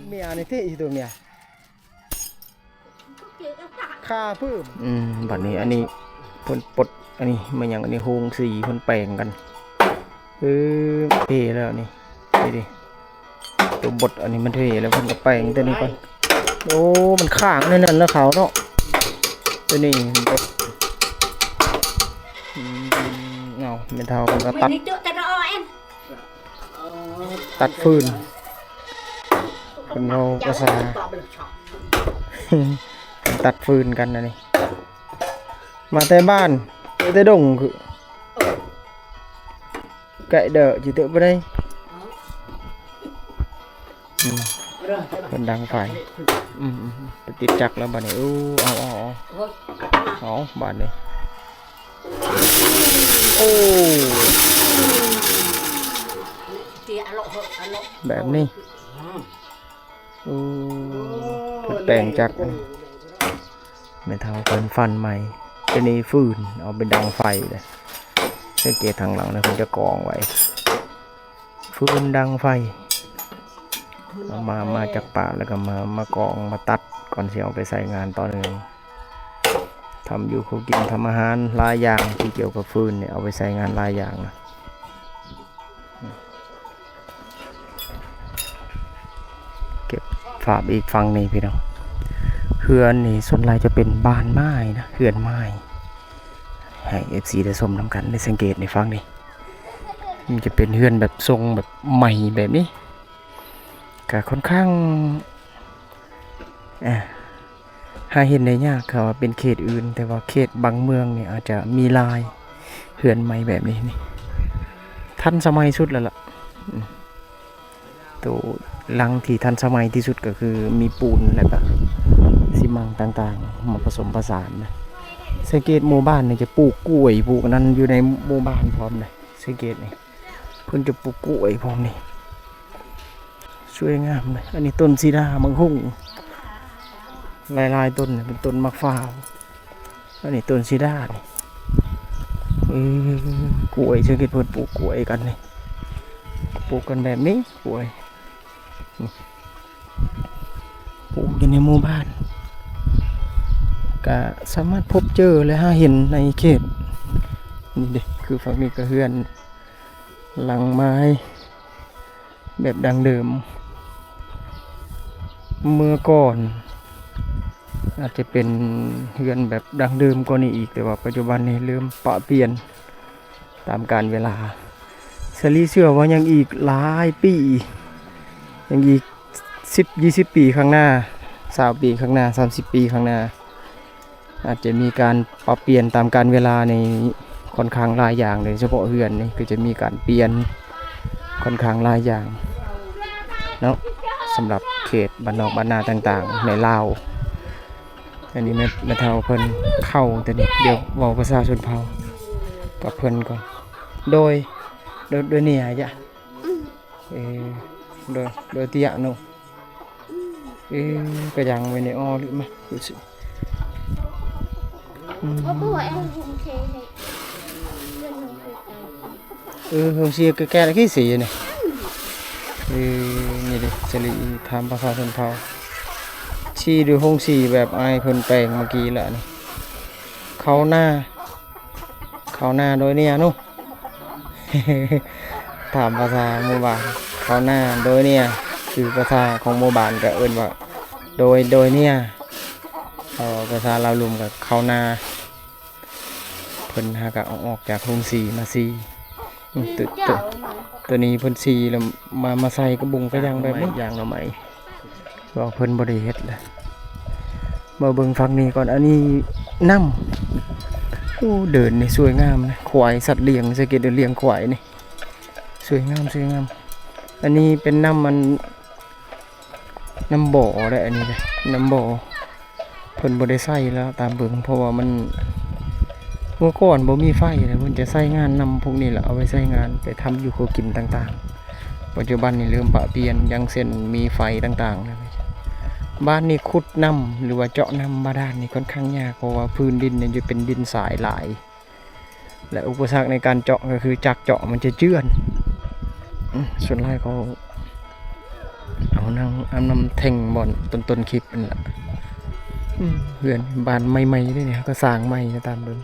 ເມຍນີ້ຕິ ອີໂຕເມຍ ຄາປຶ້ມ. ອືມ ບັດນີ້ອັນນີ້ເພິ່ນປົດ ອັນນີ້ແມ່ນຫຍັງ? ອັນນີ້ໂຮງສີເພິ່ນແປງກັນ. ເອີ ເພແລ້ວນີ້ ນີ້ເດ້ ຕົວບົດອັນນີ້ມັນເພແລ້ວ ເພິ່ນກໍແປງຕົວນີ້ກ່ອນ. ໂອ້ ມັນຄ້າງໃນນັ້ນນະເຂົາເນາະ ຕົວນີ້. ອືມ ເອົາ ແມ່ເຖົ້າເພິ່ນກໍຕັດ ຕັດຟືນ ເພິ່ນເວົ້າພາສາ ຕັດຟືນກັນອັນນີ້. ມາແຕ່ບ້ານ ມາແຕ່ດົງ ຄື ກະເດີ ຈິເຕີ ບໍ່ໄດ້. ອືມ ເພິ່ນດັງໄຟ. ອືມໆ ໄປຕິດຈັກແລ້ວບັດນີ້. ໂອ້ ເອົາ ເອົາ ເອົາ ເອົາ ບາດນີ້. ໂອ້ ແບບນີ້. ໂອ້ ເພິ່ນແປງຈັກ ແມ່ເຖົ້າເພິ່ນຟັນໃໝ່. ຕົວນີ້ຟືນ ເອົາໄປດັງໄຟເດ້. ສັງເກດທາງຫຼັງນະ ເພິ່ນຈະກອງໄວ້ ຟືນດັງໄຟ. ເອົາມາ ມາຈາກປ່າ ແລ້ວກໍມາ ມາກອງ ມາຕັດ ກ່ອນຊິເອົາໄປໃຊ້ງານຕໍ່ເນື່ອງ. ທຳຢູ່ຄົວກິນ ທຳອາຫານ ຫຼາຍຢ່າງທີ່ກ່ຽວກັບຟືນນີ້ ເອົາໄປໃຊ້ງານຫຼາຍຢ່າງນະ. ເກັບພາບອີກຝັ່ງນີ້ພີ່ນ້ອງ. ເຮືອນນີ້ສ່ວນຫຼາຍຈະເປັນບ້ານໄມ້ນະ ເຮືອນໄມ້. ໃຫ້ເອັຟຊີໄດ້ຊົມນຳກັນ ໄດ້ສັງເກດໃນຝັ່ງນີ້ ມັນຈະເປັນເຮືອນແບບຊົງແບບໃໝ່ແບບນີ້ ກະຄ່ອນຂ້າງ ອ່າ ຫາເຫັນໄດ້ຍາກ ຖ້າວ່າເປັນເຂດອື່ນ ແຕ່ວ່າເຂດບາງເມືອງນີ້ອາດຈະມີຫຼາຍ ເຮືອນໄມ້ແບບນີ້ນີ້ ທັນສະໄໝສຸດແລ້ວລະ. ອືມ ໂຕຫຼັງທີ່ທັນສະໄໝທີ່ສຸດກໍຄືມີປູນ ແລ້ວກໍຊິ ມັງຕ່າງໆ ມາປະສົມປະສານນະ. ສັງເກດໝູ່ບ້ານນີ້ຈະປູກກ້ວຍ ປູກອັນນັ້ນຢູ່ໃນໝູ່ບ້ານພ້ອມນະ. ສັງເກດນີ້ ເພິ່ນຈະປູກກ້ວຍພ້ອມນີ້ ສວຍງາມເລີຍ. ອັນນີ້ຕົ້ນສີດາ ໝາກຫຸ່ງ ຫຼາຍໆຕົ້ນ ເປັນຕົ້ນໝາກຟ້າວ. ອັນນີ້ຕົ້ນສີດານີ້ ເອີ ກ້ວຍ ສັງເກດເພິ່ນປູກກ້ວຍກັນນີ້ ປູກກັນແບບນີ້ ກ້ວຍ ນີ້ ປູກຢູ່ໃນໝູ່ບ້ານ ກະສາມາດພົບເຈີ ແລະ ຫາເຫັນໃນເຂດນີ້ເດ້. ຄືຝັ່ງນີ້ກະເຮືອນຫຼັງໄມ້ ແບບດັ້ງເດີມ ເມື່ອກ່ອນອາດຈະເປັນເຮືອນແບບດັ້ງເດີມກວ່ານີ້ອີກ ແຕ່ວ່າປັດຈຸບັນນີ້ເລີ່ມປະປ່ຽນຕາມການເວລາ. ສາລີເຊື່ອວ່າຍັງອີກຫຼາຍປີ ຍັງອີກສິບ ຊາວປີຂ້າງໜ້າ ຊາວປີຂ້າງໜ້າ ສາມສິບປີຂ້າງໜ້າ ອາດຈະມີການປັບປ່ຽນຕາມການເວລາໃນຂ້ອນຂ້າງຫຼາຍຢ່າງ ໂດຍສະເພາະເຮືອນນີ້ກໍຈະມີການປ່ຽນຂ້ອນຂ້າງຫຼາຍຢ່າງເນາະ ສຳລັບເຂດບ້ານນອກບ້ານນາຕ່າງໆໃນລາວ. ອັນນີ້ແມ່ ແມ່ເຖົ້າເພິ່ນເຂົ້າ ແຕ່ນີ້ດຽວເວົ້າພາສາຊົນເຜົ່າກັບເພິ່ນກ່ອນ. ໂດຍ ໂດຍ ໂດຍເນຍ ເອີ ໂດຍ ໂດຍເຕຍໂນ ເອີ ກະຍັງໄວ້ໃນອໍຫຼືມາ ອືມ ເອີ ໂຮງສີແກ່ໆ ລະກີ້ສີນີ້ ເອີ ນີ້ເດ້ ສາລີຖາມພາສາຊົນເຜົ່າ ຊີ້ດູໂຮງສີແບບອ້າຍເພິ່ນແປງເມື່ອກີ້ລະນີ້ ເຂົ້ານາ ເຂົ້ານາໂດຍເນຍເນາະ ຖາມພາສາໝູ່ບ້ານ ເຂົ້ານາໂດຍເນຍ ຄືພາສາຂອງໝູ່ບ້ານກະເອີ້ນວ່າໂດຍ ໂດຍເນຍ ເອີ ພາສາລາວລຸ່ມກະເຂົ້ານາ. ເພິ່ນຫາກະເອົາອອກຈາກໂຮງສີມາສີ ອືມ ໂຕ ໂຕ ໂຕນີ້ເພິ່ນສີແລ້ວມາ ມາໃສ່ກະບຸງກະຢ່າງແບບນີ້ ຢ່າງໜໍ່ໄມ້ ເວົ້າເພິ່ນບໍ່ໄດ້ເຮັດລະ. ມາເບິ່ງຝັ່ງນີ້ກ່ອນ ອັນນີ້ນ້ຳ ໂອ້ ເດີ່ນນີ້ສວຍງາມນະ ຄວາຍ ສັດລ້ຽງ ສັງເກດດູ ລ້ຽງຄວາຍນີ້ ສວຍງາມ ສວຍງາມ. ອັນນີ້ເປັນນ້ຳ ອັນ ນ້ຳບໍ່ເດ້ ອັນນີ້ເດ້ ນ້ຳບໍ່ ເພິ່ນບໍ່ໄດ້ໃຊ້ແລ້ວຕາມເບິ່ງ ເພາະວ່າມັນ ເມື່ອກ່ອນບໍ່ມີໄຟ ແລ້ວເພິ່ນຈະໃຊ້ງານນ້ຳພວກນີ້ແຫຼະ ເອົາໄວ້ໃຊ້ງານໄປທຳຢູ່ຄົວກິນຕ່າງໆ. ປັດຈຸບັນນີ້ເລີ່ມປະປ່ຽນ ຢ່າງເຊັ່ນມີໄຟຕ່າງໆ ບ້ານນີ້ຂຸດນ້ຳ ຫຼືວ່າເຈາະນ້ຳບາດານນີ້ຂ້ອນຂ້າງຍາກ ເພາະວ່າພື້ນດິນນີ້ຈະເປັນດິນຊາຍຫຼາຍ ແລະ ອຸປະສັກໃນການເຈາະກະຄືຈັກເຈາະມັນຈະເຈື່ອນ ອືມ ສ່ວນຫຼາຍເຂົາເອົານັ່ງ ເອົານຳແທ່ງບ່ອນຕົ້ນໆຄລິບຫັ້ນລະ. ອືມ ເຮືອນບ້ານໃໝ່ໆເດ້ນີ້ ເຂົາກະສ້າງໃໝ່ຕາມເບິ່ງ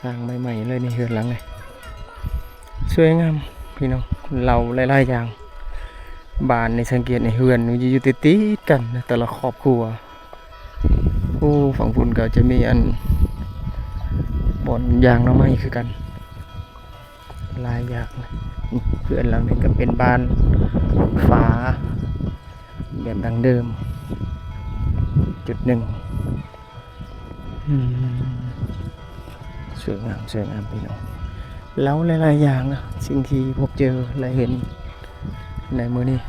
ສ້າງໃໝ່ໆເລີຍນີ້ ເຮືອນຫຼັງນີ້ ສວຍງາມພີ່ນ້ອງ ເລົ່າຫຼາຍໆຢ່າງ. ບ້ານນີ້ສັງເກດໃນເຮືອນມັນຈະຢູ່ຕິດໆກັນນະ ແຕ່ລະຄອບຄົວ. ໂອ້ ຝັ່ງພຸ້ນກະຈະມີອັນ ບ່ອນຢ່າງໜໍ່ໄມ້ຄືກັນ ຫຼາຍຢ່າງ. ເຮືອນຫຼັງນີ້ກະເປັນບ້ານຝາແບບດັ້ງເດີມຈຸດໜຶ່ງ. ອືມ ສວຍງາມ ສວຍງາມພີ່ນ້ອງ ເລົ່າຫຼາຍໆຢ່າງນະ ສິ່ງທີ່ພົບເຈີ ແລະ ເຫັນໃນມື້ນີ້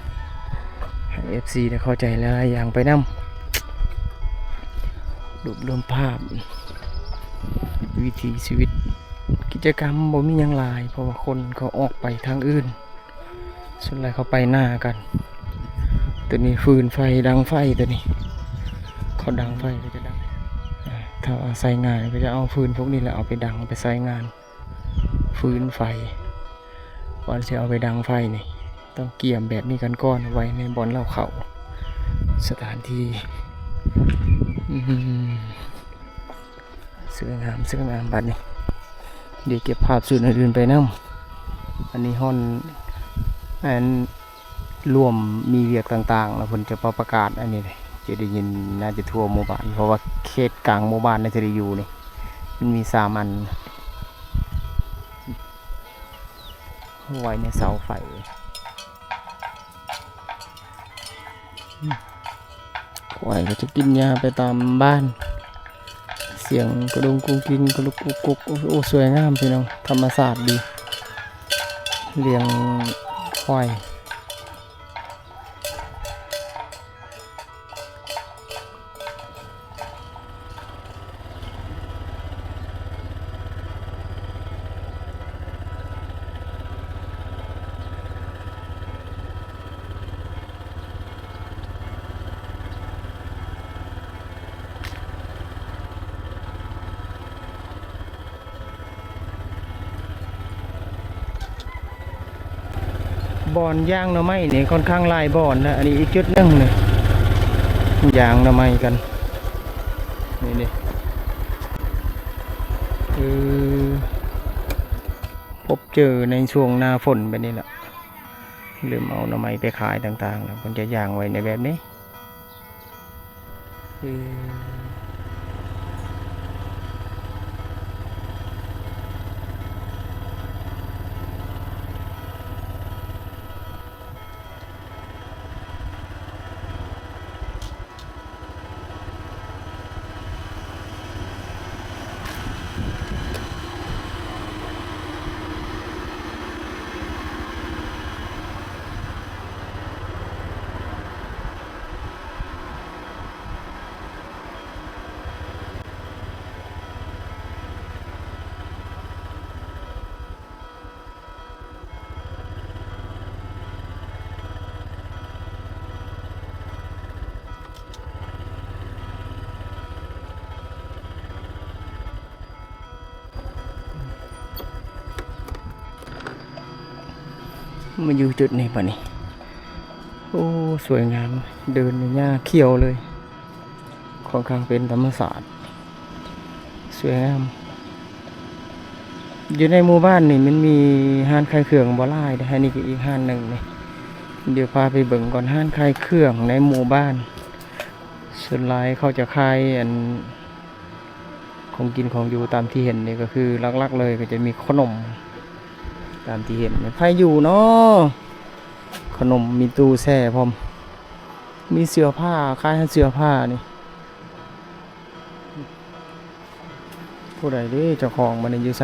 ໃຫ້ເອັຟຊີໄດ້ເຂົ້າໃຈຫຼາຍໆຢ່າງໄປນຳ ລວບລວມພາບວິຖີຊີວິດ ກິດຈະກຳບໍ່ມີຫຍັງຫຼາຍ ເພາະວ່າຄົນເຂົາອອກໄປທາງອື່ນ. ສ່ວນຫຼາຍເຂົາໄປນາກັນ. ໂຕນີ້ຟືນໄຟ ດັງໄຟໂຕນີ້ ເຂົາດັງໄຟ ເຂົາຈະດັງ ອາ ຖ້າວ່າໃຊ້ງານເຂົາຈະເອົາຟືນພວກນີ້ແຫຼະ ເອົາໄປດັງ ເອົາໄປໃຊ້ງານ ຟືນໄຟ. ກ່ອນຊິເອົາໄປດັງໄຟນີ້ ຕ້ອງກຽມແບບນີ້ກັນກ່ອນ ໄວ້ໃນບ່ອນເລົ່າເຂົ້າ ສະຖານທີ່ ອືມ. ສວຍງາມ ສວຍງາມ ບາດນີ້ ດຽວເກັບພາບສ່ວນອື່ນໆໄປນຳ. ອັນນີ້ຮ່ອນ ອັນ ລວມມີວຽກຕ່າງໆ ແລ້ວເພິ່ນຈະປະ ປະກາດອັນນີ້ເດ້ ຈະໄດ້ຍິນ ໜ້າຈະທົ່ວໝູ່ບ້ານ ເພາະວ່າເຂດກາງໝູ່ບ້ານໃນທີ່ໄດ້ຢູ່ນີ້ ມັນມີສາມອັນ ໄວ້ໃນເສົາໄຟ. ຄວາຍກະຈະກິນຫຍ້າໄປຕາມບ້ານ ສຽງກະດົງກຸ້ງກິ້ງ ກະລຸກກຸກກຸກ. ໂອ້ ສວຍງາມພີ່ນ້ອງ ທຳມະຊາດດີ ລ້ຽງຄວາຍ. ບ່ອນຢາງໜໍ່ໄມ້ນີ້ຄ່ອນຂ້າງຫຼາຍບ່ອນນະ. ອັນນີ້ອີກຈຸດໜຶ່ງນີ້ ຢາງໜໍ່ໄມ້ກັນ ນີ້ເດ້. ຄືພົບເຈີໃນຊ່ວງໜ້າຝົນແບບນີ້ລະ ລືມເອົາໜໍ່ໄມ້ໄປຂາຍຕ່າງໆ ແລ້ວເພິ່ນຈະຢາງໄວ້ໃນແບບນີ້. ມາຢູ່ຈຸດນີ້ບາດນີ້ ໂອ້ ສວຍງາມ ເດີນໃນຫຍ້າຂຽວເລີຍ. ຄ່ອນຂ້າງເປັນທຳມະຊາດ ສວຍງາມ. ຢູ່ໃນໝູ່ບ້ານນີ້ມັນມີຮ້ານຂາຍເຄື່ອງບໍ່ຫຼາຍເດ້. ອັນນີ້ກໍອີກຮ້ານໜຶ່ງນີ້ ດຽວພາໄປເບິ່ງກ່ອນ. ຮ້ານຂາຍເຄື່ອງໃນໝູ່ບ້ານ ສ່ວນຫຼາຍເຂົາຈະຂາຍອັນ ຂອງກິນຂອງຢູ່. ຕາມທີ່ເຫັນນີ້ກໍຄືຫຼັກໆເລີຍກໍຈະມີຂະໜົມ ຕາມທີ່ເຫັນ. ໃຜຢູ່ເນາະ? ຂະໜົມ ມີຕູ້ແຊ່ພ້ອມ ມີເສື້ອຜ້າ ຂາຍເສື້ອຜ້ານີ້. ຜູ້ໃດເດ້ເຈົ້າຂອງ? ບັດນີ້ຢູ່ໃສ?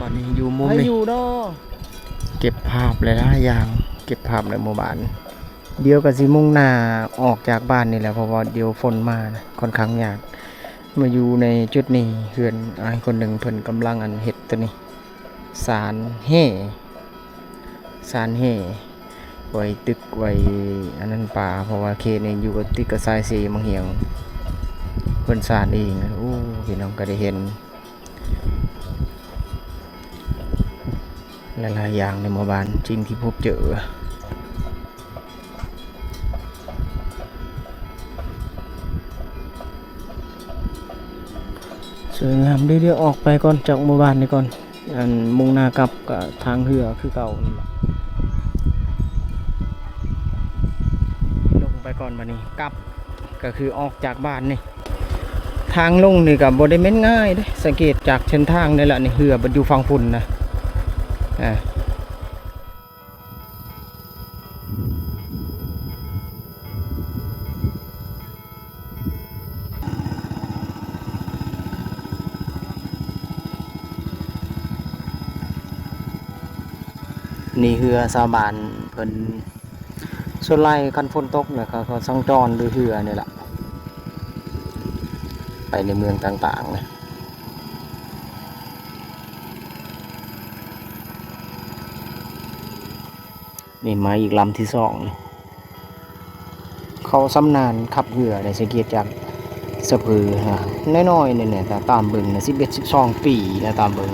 ບັດນີ້ຢູ່ມຸມນີ້ ໃຜຢູ່ເນາະ? ເກັບພາບຫຼາຍໆຢ່າງ ເກັບພາບໃນໝູ່ບ້ານ. ດຽວກໍຊິມຸ່ງໜ້າອອກຈາກບ້ານນີ້ແຫຼະ ເພາະວ່າດຽວຝົນມານະ ຄ່ອນຂ້າງຍາກ. ມາຢູ່ໃນຈຸດນີ້ ເຮືອນອ້າຍຄົນໜຶ່ງເພິ່ນກຳລັງອັນເຮັດໂຕນີ້ ສານແຮ່ ສານແຮ່ ໄວ້ຕຶກໄວ້ອັນນັ້ນປາ ເພາະວ່າເຂດນີ້ຢູ່ກັບ ຕິດກັບຊາຍເຊ ວັງຫຽງ ເພິ່ນສານເອງ. ໂອ້ ພີ່ນ້ອງກໍໄດ້ເຫັນຫຼາຍໆຢ່າງໃນໝູ່ບ້ານ ສິ່ງທີ່ພົບເຈີ. ສວຍງາມເດ້. ດຽວອອກໄປກ່ອນຈາກໝູ່ບ້ານນີ້ກ່ອນ ອັນມຸ່ງໜ້າກັບກໍທາງເຮືອຄືເກົ່ານັ້ນແຫຼະ. ລົງໄປກ່ອນ ບັດນີ້ກັບ ກໍຄືອອກຈາກບ້ານນີ້ ທາງລົງນີ້ກໍບໍ່ໄດ້ແມ່ນງ່າຍເດ້. ສັງເກດຈາກເສັ້ນທາງນີ້ລະ ນີ້ເຮືອມັນຢູ່ຝັ່ງພຸ້ນນະ ອ່າ. ນີ້ເຮືອຊາວບ້ານເພິ່ນ ສ່ວນຫຼາຍຄັນຝົນຕົກນະ ເຂົາ ເຂົາສັນຈອນດ້ວຍເຮືອນີ້ລະ ໄປໃນເມືອງຕ່າງໆນະ. ນີ້ມາອີກລຳທີສອງນີ້ ເຂົາຊຳນານຂັບເຮືອໄດ້ ສັງເກດຈາກສະເພີ ນ້ອຍໆນີ້ແຫຼະ ຕາມເບິ່ງນະ ສິບເອັດ ສິບສອງປີນະ ຕາມເບິ່ງ.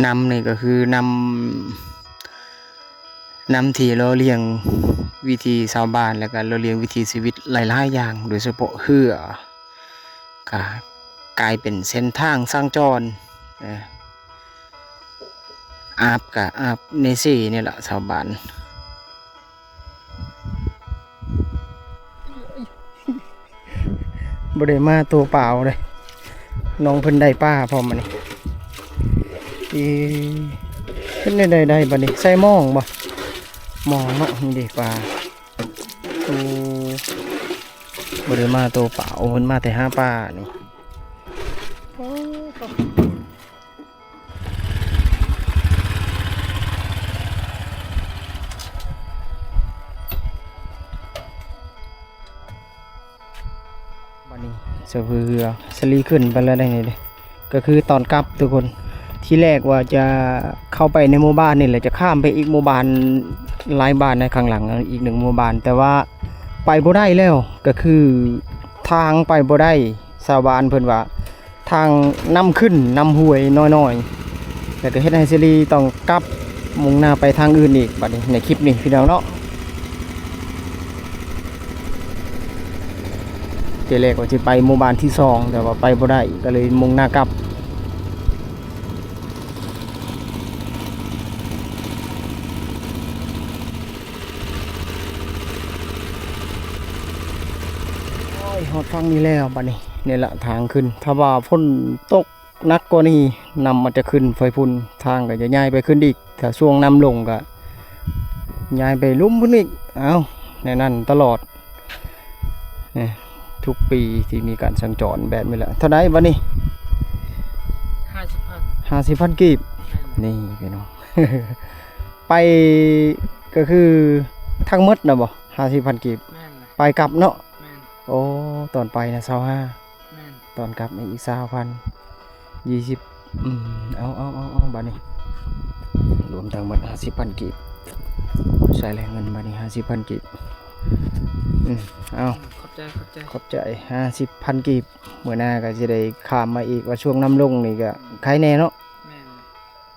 ນ້ຳນີ້ກໍຄືນ້ຳ ນ້ຳທີ່ຫຼໍ່ລ້ຽງວິຖີຊາວບ້ານ ແລ້ວກໍຫຼໍ່ລ້ຽງວິຖີຊີວິດຫຼາຍໆຢ່າງ ໂດຍສະເພາະເຮືອ ກະກາຍເປັນເສັ້ນທາງສັນຈອນ ເອີ ອາບກະອາບໃນເຊນີ້ລະຊາວບ້ານ. ບໍ່ໄດ້ມາໂຕເປົ່າເດ້ ນ້ອງເພິ່ນໄດ້ປາພ້ອມມື້ນີ້. ເອີ ເຮັດແນວໃດໄດ້ບັດນີ້? ໃສ່ມອງບໍ່? ມອງເນາະ ນີ້ເດ້ປາ. ໂອ້ ບໍ່ໄດ້ມາໂຕເປົ່າ ເພິ່ນມາແຕ່ຫາປານີ້. ໂອ້ ບັດນີ້ສະເພີເຮືອສະຫຼີຂຶ້ນໄປແລ້ວໄດ໋ນີ້ເດ້ ກໍຄືຕອນກັບທຸກຄົນ ທີແລກວ່າຈະເຂົ້າໄປໃນໝູ່ບ້ານນີ້ແຫຼະ ຈະຂ້າມໄປອີກໝູ່ບ້ານ ຫຼາຍບ້ານໃນຂ້າງຫຼັງ ອີກໜຶ່ງໝູ່ບ້ານ ແຕ່ວ່າໄປບໍ່ໄດ້ແລ້ວ ກໍຄືທາງໄປບໍ່ໄດ້. ຊາວບ້ານເພິ່ນວ່າ ທາງນ້ຳຂຶ້ນ ນ້ຳຫ້ວຍນ້ອຍໆ ແລ້ວກໍເຮັດໃຫ້ເສລີຕ້ອງກັບມຸ່ງໜ້າໄປທາງອື່ນອີກ ບັດນີ້ໃນຄລິບນີ້ພີ່ນ້ອງເນາະ. ທີແລກວ່າຊິໄປໝູ່ບ້ານທີສອງ ແຕ່ວ່າໄປບໍ່ໄດ້ ກໍເລີຍມຸ່ງໜ້າກັບ. ໂອ້ຍ ຮອດຝັ່ງນີ້ແລ້ວບັດນີ້ ນີ້ລະທາງຂຶ້ນ ຖ້າວ່າຝົນຕົກໜັກກວ່ານີ້ ນ້ຳມັນຈະຂຶ້ນໄປພຸ້ນ ທາງກໍຈະຍ້າຍໄປຂຶ້ນອີກ ຖ້າຊ່ວງນ້ຳລົງກໍຍ້າຍໄປລຸ່ມພຸ້ນອີກ. ເອົ້າ ແນວນັ້ນຕະຫຼອດ ນີ້ ທຸກປີທີ່ມີການສັນຈອນແບບນີ້ແຫຼະ. ເທົ່າໃດບັດນີ້? ຫ້າສິບພັນ ຫ້າສິບພັນກີບ. ແມ່ນ ນີ້ພີ່ນ້ອງ ໄປກໍຄືທັງໝົດນະບໍ່? ຫ້າສິບພັນກີບ ແມ່ນ ໄປກັບເນາະ. ແມ່ນ ໂອ້ ຕອນໄປນະ ຊາວຫ້າ ແມ່ນ ຕອນກັບນີ້ອີກຊາວພັນ ຍີ່ສິບ ອືມ ເອົາ ເອົາ ເອົາ ເອົາ ບາດນີ້ລວມທັງໝົດ ຫ້າສິບພັນກີບ ໃສ່ແລະເງິນບາດນີ້ ຫ້າສິບພັນກີບ. ອືມ ເອົາ ຂອບໃຈ ຂອບໃຈ ຂອບໃຈ ຫ້າສິບພັນກີບ. ມື້ໜ້າກໍຊິໄດ້ຂ້າມມາອີກ ວ່າຊ່ວງນ້ຳລົງນີ້ກໍໄຄແດ່ເນາະ. ແມ່ນ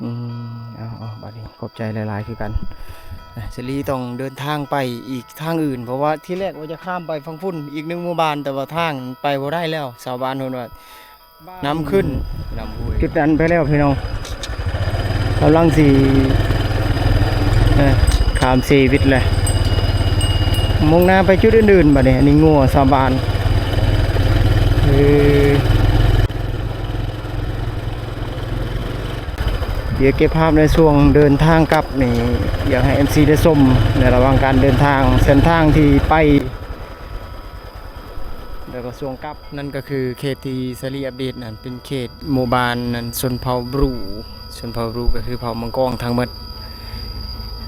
ອືມ ເອົາ ເອົາ ບາດນີ້ຂອບໃຈຫຼາຍໆຄືກັນ. ເສລີຕ້ອງເດີນທາງໄປອີກທາງອື່ນ ເພາະວ່າທີແລກວ່າຈະຂ້າມໄປຝັ່ງພຸ້ນອີກໜຶ່ງໝູ່ບ້ານ ແຕ່ວ່າທາງໄປບໍ່ໄດ້ແລ້ວ ຊາວບ້ານເພິ່ນວ່ານ້ຳຂຶ້ນ ນ້ຳຫ້ວຍ ຈຸດນັ້ນໄປແລ້ວພີ່ນ້ອງ ກຳລັງຊິ ເອີ ຂ້າມເຊວິດແຫຼະ ມຸ່ງໜ້າໄປຈຸດອື່ນໆ ບາດນີ້. ອັນນີ້ງົວຊາວບ້ານ ເອີ ດຽວເກັບພາບໃນຊ່ວງເດີນທາງກັບນີ້ ຢາກໃຫ້ເອັຟຊີໄດ້ຊົມໃນລະຫວ່າງການເດີນທາງ ເສັ້ນທາງທີ່ໄປ ແລ້ວກໍຊ່ວງກັບ. ນັ້ນກໍຄືເຂດທີ່ສາລີອັບເດດນັ້ນ ເປັນເຂດໝູ່ບ້ານນັ້ນ ຊົນເຜົ່າບຣູ ຊົນເຜົ່າບຣູກໍຄືເຜົ່າມັງກອງທັງໝົດ.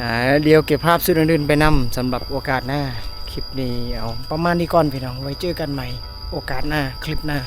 ອາ ດຽວເກັບພາບຈຸດອື່ນໆໄປນຳ ສຳລັບໂອກາດໜ້າ. ຄລິບນີ້ເອົາປະມານນີ້ກ່ອນພີ່ນ້ອງ ໄວ້ເຈີກັນໃໝ່ໂອກາດໜ້າ ຄລິບໜ້າ.